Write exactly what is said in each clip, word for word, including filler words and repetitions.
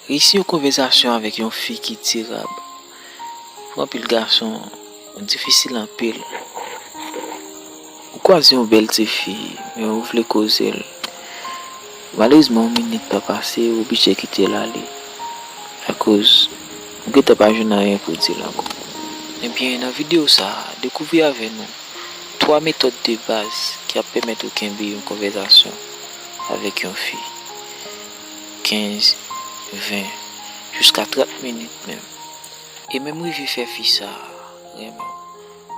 Reyisi yon konvèsasyon avèk yon fi ki dirab. Pou anpil gason, difisil anpil. Ou kwaze yon bèl ti fi, men ou vle koze l. Malerezman, yon minit pa pase, ou oblije kite l ale. Akoz, ou gentan pa jwenn anyen pou di l ankò. Ebyen, nan videyo sa a, dekouvri avè nou twa metòd de baz ki ap pèmèt ou kenbe yon konvèsasyon avèk yon fi. Kenz, ven, jiska trant minit menm. E menm rive fè fi sa a renmen w.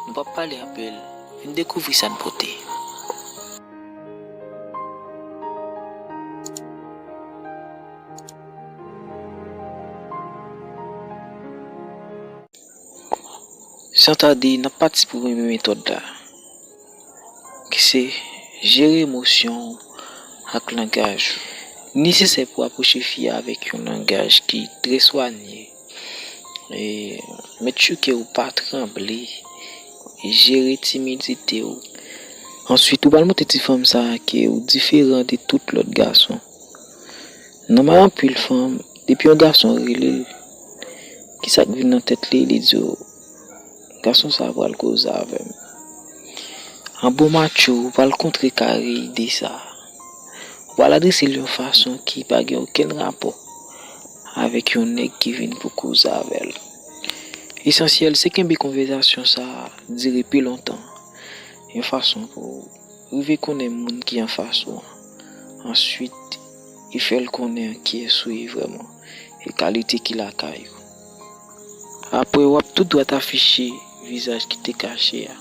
Nou p ap pale anpil, vin dekouvri sa n pote. San tade, n ap pati pou premye metòd la, ki se jere emosyon w ak langaj ou. Li nesesè pou apwoche fi a avèk yon langaj ki trè swanye. E, make sure ke ou pa tranble, e jere timidite w. Answit, ou pral montre ti fanm sa a ke ou diferan de tout lòt gason. Nòmal, anpil fanm, depi yon gason rele l, kisa k vin nan tèt li, li di w, gason sa a pral koze avè m. An bon matcho, ou pral kontrekare ide sa a. Ou pral adrese l yon fason ki pa gen okenn rapò avèk yon nèg ki vin pou koze avè l. Esansyèl, se kenbe konvèsasyon sa a dire pi lontan, yon fason pou rive konnen moun ki anfas ou an. Answit, e fè l konnen kiyès ou ye vrèman e kalite ki lakay ou. Apre, w ap tou dwat afiche vizaj ki te kache a.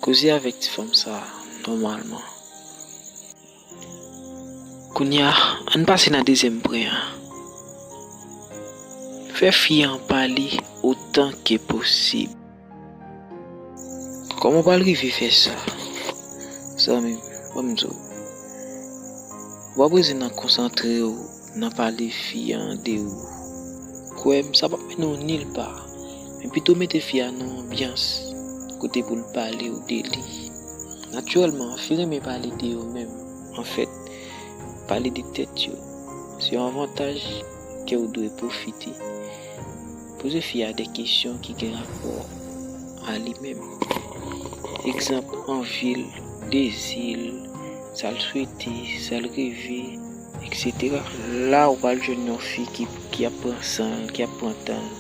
Koze avèk ti fanm sa a nòmalman. Kounye a, ann pase nan dezyèm pwen an. Fè fi an pale otan ke posib. Kòman w pral rive fè sa? Zanmi m, ban m di w. Ou pa bezwen nan konsantre w nan pale fi an de ou. Kwè m, sa p ap mennen w nil pa. Men pito mete fi a nan yon anbyans kote pou l pale w de li. Natirèlman, fi renmen pale de yo menm. Anfèt, pale de tèt yo se yon avantaj ke w dwe pwofite. Poze fi a de kesyon ki gen rapò a li menm. Egzanp, anvi l, dezi l, sa l swete, sa l reve, etsetera. La, ou pral jwenn yon fi ki, ki ap pran san l, ki ap pran tan l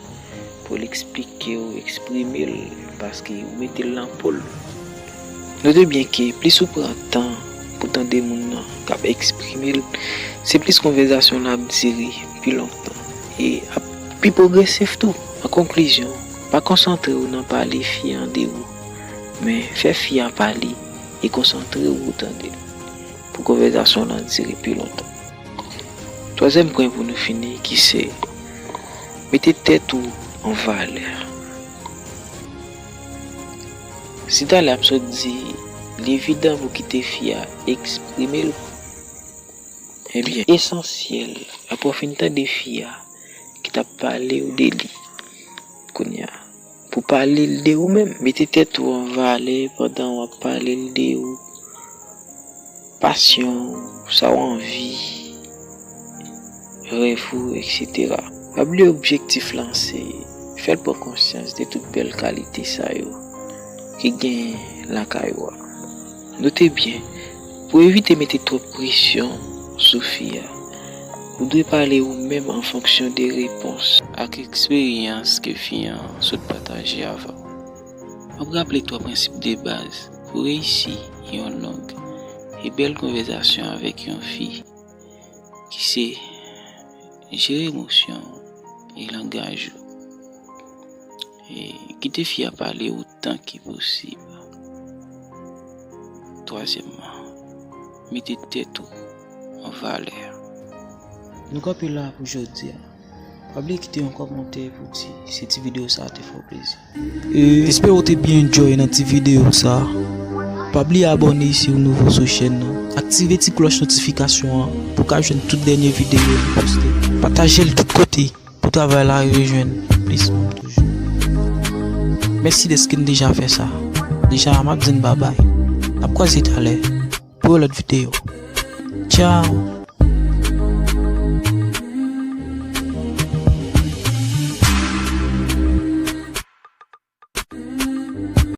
pou l eksplike w, eksprime l, paske ou mete l nan po l. Note byen ke plis ou pran tan pou tande moun nan k ap eksprime l, se plis konvèsasyon lan ap dire pi lontan e ap pi pwogresif tou. An konklizyon, pa konsantre w nan pale fi an de ou, men fè fi a pale e konsantre w pou tande l, pou konvèsasyon lan dire pi lontan. Twazyèm pwen pou nou fini, ki se mete tèt ou an valè. Si talè m sot di, li evidan pou kite fi a eksprime l, ebyen, esansyèl, apre w fin tande fi a ki t ap pale w de li, kounye a, pou pale l de ou menm. Mete tèt ou an valè pandan w ap pale l de ou, pasyon w, sa w anvi, rèv ou, etsetera. Pa bliye objektif lan se fè l pran konsyans de tout bèl kalite sa yo ki gen lakay ou a. Note byen, pou evite mete twòp presyon sou fi a, ou dwe pale ou menm an fonksyon de repons ak eksperyans ke fi an sot pataje avè w. W ap raple twa prensip de baz pou reyisi yon long e bèl konvèsasyon avèk yon fi, ki se jere emosyon w e langaj ou. E kite fi a pale otan ke posib. Twazyèmman, mete tèt ou an valè. Nou kanpe la pou jodi a. Pa bliye kite yon kòmantè pou di si ti videyo sa a te fè w plezi. E, espere w te byen enjoy nan ti videyo sa a. Pa bliye abòne si w nouvo sou chèn nan. Aktive ti klòch notifikasyon an pou w ka jwenn tout dènye videyo nou poste. Pataje l tout kote pou travay la rive jwenn plis moun toujou. Mèsi dèske n deja fè sa. Deja, m ap di n babay. N ap kwaze talè pou yon lòt videyo. Tchao!